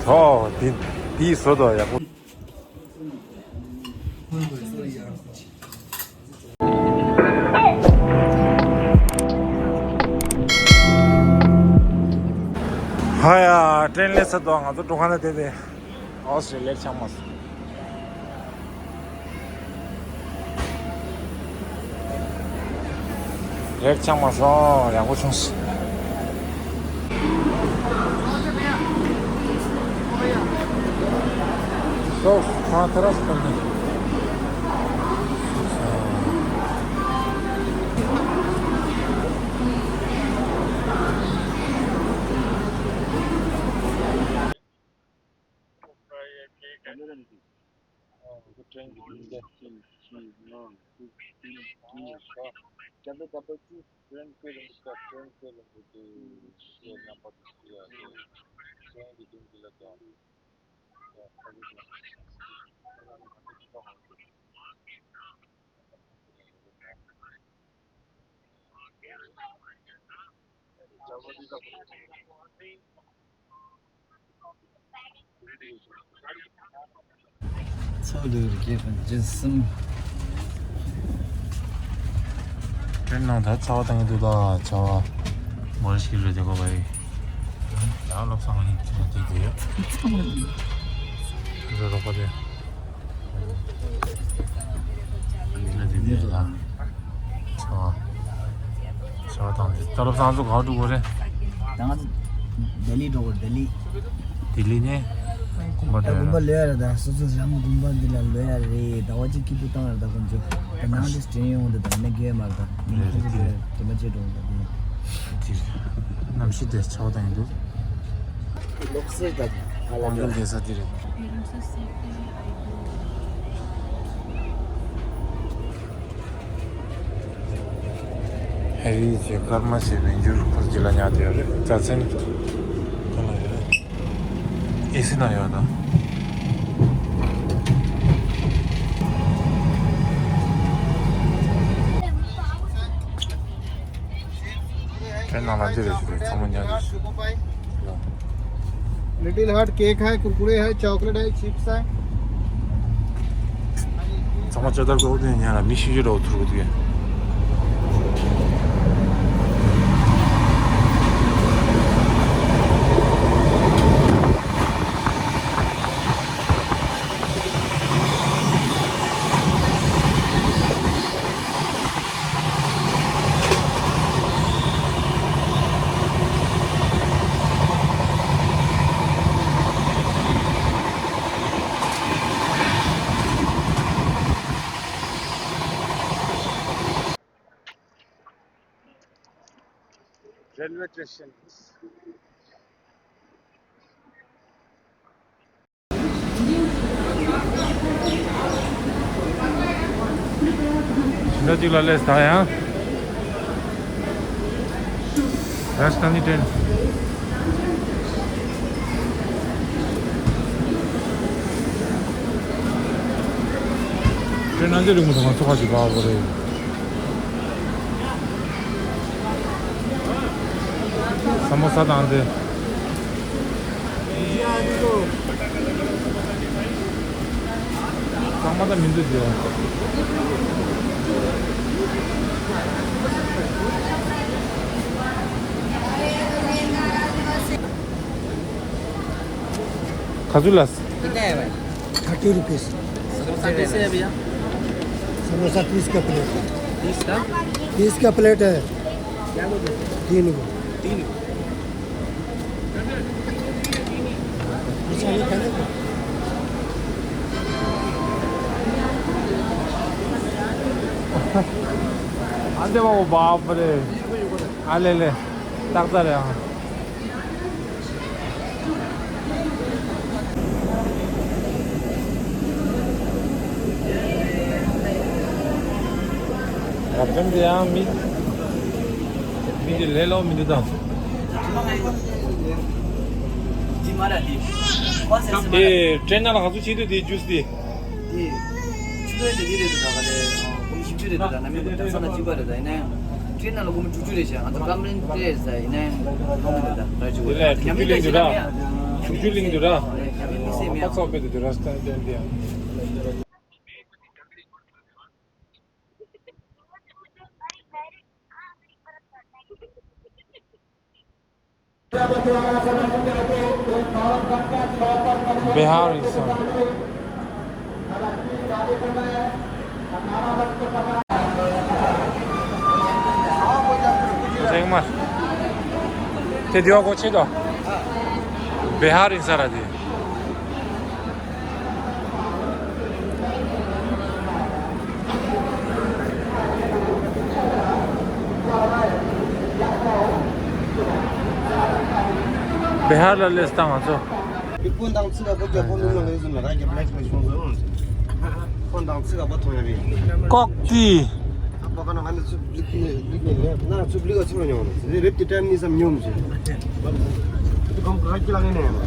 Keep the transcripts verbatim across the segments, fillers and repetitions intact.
ཐོ། དེ་དེའི་བཟོ་དོ་ཡག་པོ། ཧ་ཡ། ཏྲེན་སླེབས་ཚར་འདུག་ང་ཚོ་འགྲོ་ཁ་ན་བསྡད་དེ། ཨོ་སི་ལེཊ་ཆགས་མ་སོང་། ལེཊ་ཆགས་མ་སོང་། ཡག་པོ་བྱུང་སོང་། སོ་ཁ་ཐ་ར་སི་ཁ་ནི། ཚོགས་འདུ་རྒྱས་པ་འཛིན་གསུམ། དེ་ནང་ད་ཚ་བ་བཏང་གི་འདུག་ད་ཚ་བ། མོ་རེ་ཞིག་རེད་དེ་གོ་བ་ཡིན། ཡང་ལོབས་སང་ཡིན་ཚ་བ་དེ་དེ། རོ་རོགས་པ་དེ། ལ་དེ་དེ་ལ། ཨ། ཤ་བ་དང་དེ་ད་ལོ་བསང་གསོལ་ག་པར་འགྲོ་དགོས་རེད། ད་ང་ཚོ་ལྡི་ལི་འགྲོ་དགོས་ལྡི་ལི། ལྡི་ལི་ནས་དགོན་པ་ད་འགྲོ་དགོན་པ་ཡ་ལོས་ཡ་རེད། ད་སོ་སོ་རང་དགོན་པ་འདི་ལ་ལོས་ཡ་རེད། ཟླ་བ་གཅིག་སྐྱིད་སྡུག་བཏང་ཡ་རེད། ད་དགོན་ཆུ་ད་ནང་དེ་དྲན་ཡོང་འདི་ད་ནས་རྒས་མ་རེད། ད་མི་རེད་ཁོ་ཚོ་རེད། དེ་མ་བྱེད་འགྲོ་འདི་ད་དེ། དེ་རེད། གནམ་གཤིས་དེ་ཆར་པ་བཏང་ཡིན་འདུག་ལོག་སེ་ད་ཧ་ལ་དབང་སྒྱུར་ལྡན་ས་དེ་རེད། ཧེ་རི་ཇེ་ཀརྨ་ཞེས་མིང་བསྒྱུར་ཁོ་རྗེས་ལ་ཉར་དེ་ཡོད་རེད། རྩ་ཚན་གང་ལ་ཡོད་རེད། ཨེ་སི་ན་ཡོད་དང་། དེ་ནང་ལ་འདི་རེད་ཞུ་རེད། ཚང་མ་ཉར་རེད་ཞུ། little heart cake है, कुरकुरे है, चॉकलेट है, चिप्स है। ཚང་མ་ཅ་དར་གོ་དེ་ཉར་ལ་མི་ཤི་ཤི་རོ་ཐུར་གོ་དེ། रेलवे स्टेशन। ཕྱི་ཟླ་གཅིག་ལ་སླེབས་ད་ཡང་། རཱཇ་ཐཱ་ནི་ཏྲེན། ཏྲེན་ཨ་འདི་རིང་མོ་དང་ང་ཚོ་ཁ་ཅིག་འབའ་བོ་རེད། ས་མོ་ས་དང་དེ། ཚང་མ་ད་མི་འདུག་དེ། ག་ཚོད་ལ། कितना है भाई? Thirty rupees. समोसा कैसे है भैया? समोसा तीस का प्लेट है। तीस का? तीस का प्लेट है। क्या बोल रहे हो? तीन को। तीन को। अच्छा, ये खाने को? ཨ་འདི་བ་འོ་བ་པ་རེད། ཨ་ལེ་ལེ། ཏག་ཏག་རེད་ཨ། རབ་འབྱམས་དེ་ཡང་མི། མི་དེ་ལས་སླ་པོ་མི་འདུག་ད། དེ་ཏྲེན་ནང་ལ་ག་ཚོད་བྱེད་འདུག་དེ་ཇུས་དེ། དེ་ཆུ་ཚོད་དེ་འདི་རེད་འདུག་ད་ག་ལེ། གོམ་བཞི་བཅུ་རེད་འདུག་ད། ན་མི་གོ་ད་ས་ན་གཅིག་པ་རེད་ད། ཡིན་ན་ཡང་། ཁྲིད་ན་ལོ་སྒོར་མོ་དྲུག་ཅུ་རེད་ཤག་ང་ཚོ་ཀམ་པ་ནི་སྤྲད་ཟེར་ཡིན་ནའི་ལོ་མི་འདུག་ད་ར་ཅུ་དེ་ལས་དྲུག་ཅུ་ལེན་འདུག་ར། དྲུག་ཅུ་ལེན་འདུག་ར། ཉམས་མི་སེམས་ཡང་ཁ་ཚོགས་དཔེ་འདུག་ར་སྟན་སྟན་དེ་ཡང་Bihar is some. Thank you much. Te dio ko chido. Bihar is sara di. བི་ཧར་ལ་སླེབས་དང་ང་ཚོ། ཁོང་དང་ཚིག་ཁ་པོ་རྒྱ་ཕོ་ནུ་ལ་ངའི་བཟུང་ན་ར་རྒྱ་བླེག་མི་བྱུང་ཟེར་འོང་ཟེར། ཁོང་དང་ཚིག་ཁ་པོ་ཐོང་ཡ་རེད། ཀོག་ཏི། ཨ་པ་ཀ་ན་ང་ནི་ཚུབ་ལིག་ནི་ལིག་ནི་ལེབ་ན་ཚུབ་ལིག་ག་ཚུབ་ལ་ཉོ་ནི་ཟེར་རེབ་ཀྱི་ཏྲམ་ནི་སམ་ཉོ་མི་ཟེར། ཁོང་ཀ་ཀི་ལ་ངའི་ནས་ཡ་ན།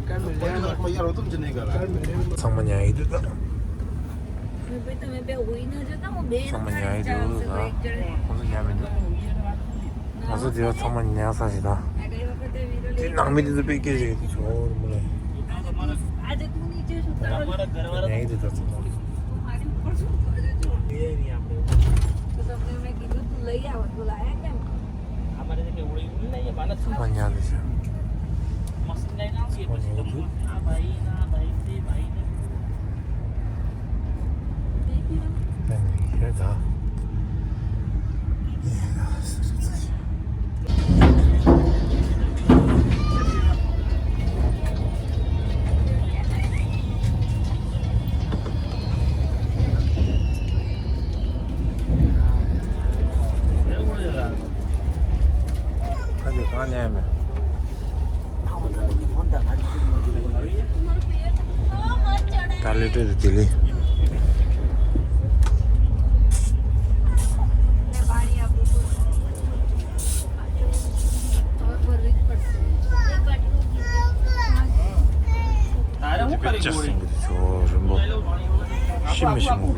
ཀར་མི་ལེ་ཡ་ན་ཁོ་ཡ་རོ་ཏུམ་ཅི་ནི་ག་ལ། ཚང་མ་ཉལ་ཡི་འདུག་ད། ཚང་མ་ཉལ་ཡི་འདུག་ད། ཁོང་ཚོ་ཉལ་མི་འདུག་ང་ཚོ་འདི་ཚང་མ་ཉལ་ས་ཞིག་ད། དེ་ནང་མི་དེ་ཚོ་དཔེ་སྐད་ཆ་ཡོད་དུ་ཆོག་རུ་མོ་ལ། ཉལ་ཡི་འདུག་ད་ཚང་མ། ཚང་མ་ཉལ་འདུག་ཤག་ཁ་ཅིག་གང་ཉན་མེད། ད་ལི་ཏྲེ་དུ་ལྡི་ལི། དཔེ་ཆ་སྲིན་གྱི་ཆོ་རིན་པོ་ཤི་མི་ཤི་མོ།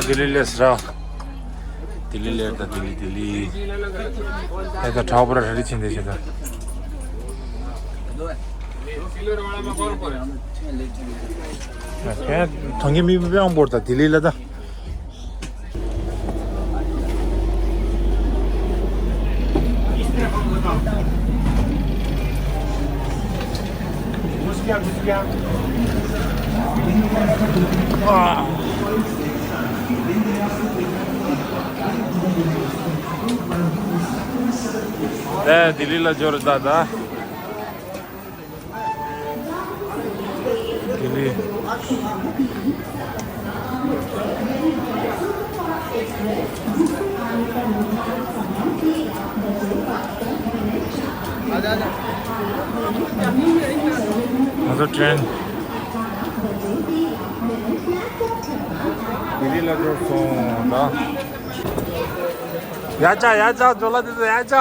ལྡི་ལི་ལས་ར། ལྡི་ལི་ལས་ད་ལྡི་ལི་ལྡི་ལི། ཨེ་ད་གྲྭ་པ་ར་ར་རི་ཆེན་དེ་ཆེ་ད། ཁྱེད་ཐང་གི་མི་དབང་པོར་ད་ལྡི་ལི་ལ་ད། ཨེ་ལྡི་ལི་ལ་འབྱོར་ད་ད། ལྡི་ལི། ང་ཚོ་ཊེན་ལྡི་ལི་ལ་འབྱོར་སོང་ད། ཡ་ཅག་ཡ་ཅག་ཇོ་ལ་དེ་ཚོ་ཡ་ཅག་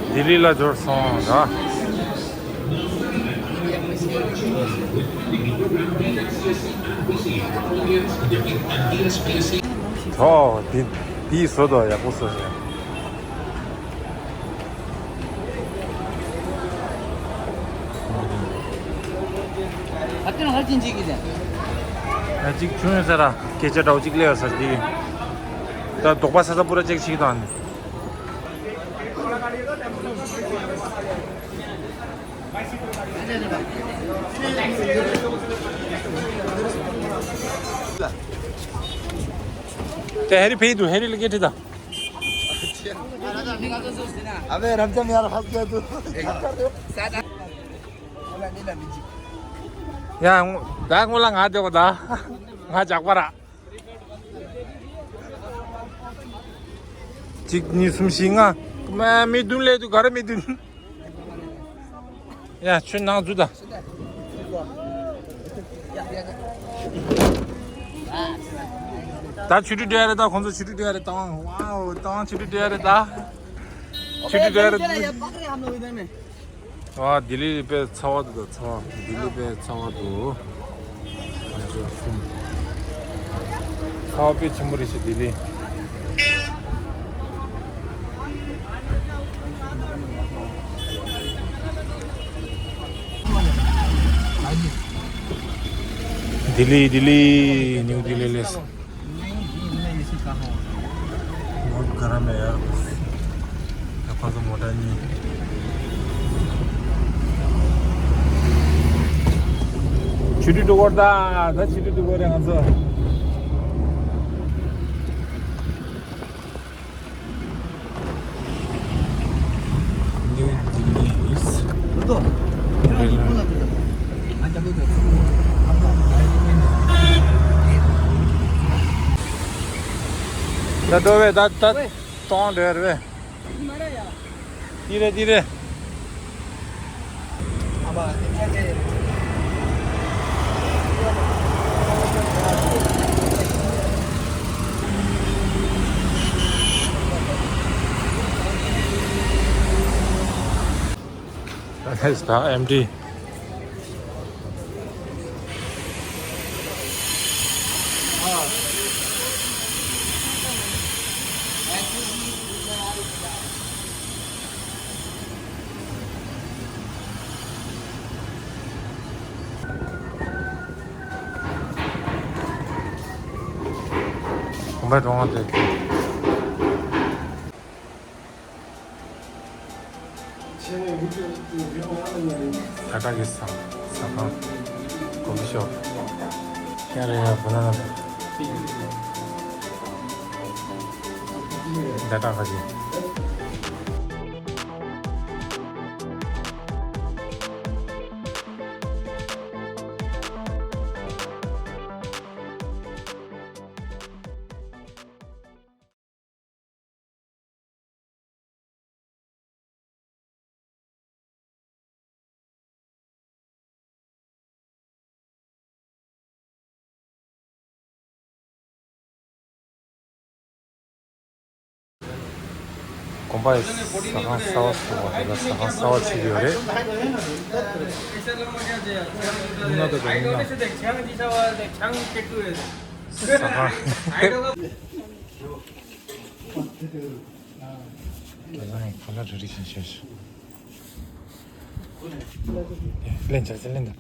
ལྡི་ལི་ལ་འབྱོར་སོང་ད། ཨོ། འདི་འདི་བཟོ་དོ་ཡག་པོ་བཟོ་ཞིག་ཨ་ཅིག་ཆུང་ཡོད་ས་ར་སྐད་ཆ་འདྲ་བོ་ཅིག་སླེབས་ཡོད་ས་འདི། ད་དོགས་པ་ས་ས་པུ་ར་ཅེག་ཅིག་དང་། དེ་ཧེ་རི་ཕེ་དུ་ཧེ་རི་ལ་སྐད་ཁྲིད་དང་། अबे रमजान यार फंस गया तू। ཡ། ད་སྔོན་ལ་ང་བསྡད་པ་ད། ང་ཇག་པ་ར། གཅིག་གཉིས་གསུམ་བཞི་ལྔ། མ་མི་བདུན་ལས་དུ་ག་ར་མི་བདུན། ཡ་ཁྱོད་ནང་འཛུལ་ད། ད་ཆུ་ཊི་འགྲོ་ཡ་རེད། ད་ཁོང་ཚོ་ཆུ་ཊི་འགྲོ་ཡ་རེད། ད་ཝའོ། ད་ཆུ་ཊི་འགྲོ་ཡ་རེད། ད་ཆུ་ཊི་འགྲོ་ཡ་རེད། ཨ། ལྡི་ལི་དཔེ་ཚ་བ་འདུག་ད་ཚ་བ། ལྡི་ལི་དཔེ་ཚ་བ་འདུག་ཚ་བ་དཔེ་ཆེན་པོ་རེད་ཤག་ལྡི་ལི། दिल्ली, दिल्ली, न्यू दिल्ली ले। बहुत गर्म है यार। देखो तो मोटा नहीं। छुट्टी टुकड़ता था, छुट्टी टुकड़े हम तो। New Delhi is ད་འགྲོ་བས། ད་ད་གཏོང་འདྲ་རེད་བས། ཏི་རེ་ཏི་རེ། That is the empty. གོམ་པ་གྲོང་བ་དེ། ད་ལྟ་གི་ཟ་ཟ་ཁང་། ཀོ་ཕི་ཤོབ། ཀྱང་རེ་ཡ་བུ་ན་ན། ད་ལྟ་ག་གི། གོམ་པ་ཡི་ཟ་ཁང་གསར་པ་སུ་བ་དེ་ལ་ཟ་ཁང་གསར་པ་ཕྱེ་གི་ཡོད་རེད། ཡིན་ན་ད་དུ་ཡིན་ན། ཟ་ཁང་། ཁྱེད་རང་གི་ཁོ་ལ་རེ་རེ་བཞིན་བཤད་ཤོག་ལན་ཆགས་ཚེ་ལན་དང་།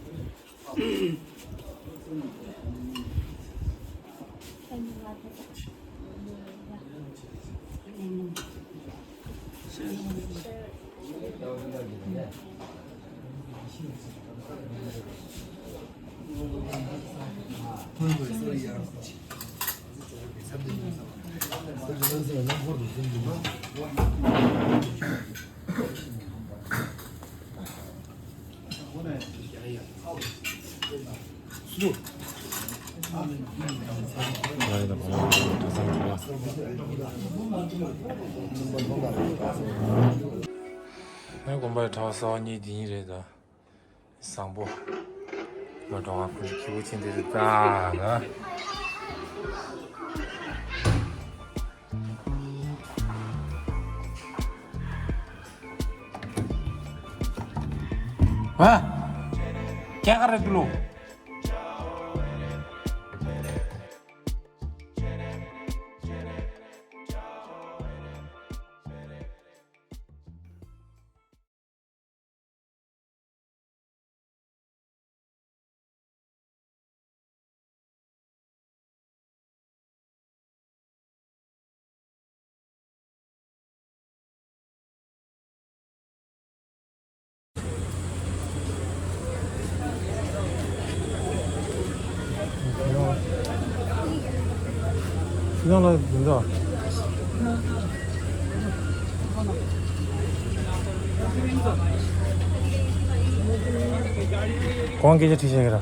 ངའི་དགོན་པའི་གྲྭ་པ་གསར་པ་གཉིས་འདི་གཉིས་རེད་ད། བཟང་པོ། མ་འགྲོ་བ་ཁོང་ཚོ་ཁྱི་བོ་ཆེན་དེ་རེད་ད་ལ། ཨ། རྒྱ་གར་རེད་འདུག་ལོ། ཁྱེད་རང་ལ་འདི་འདྲ། གང་སྐད་ཆ་དྲིས་བྱས་ཀྱི་ར།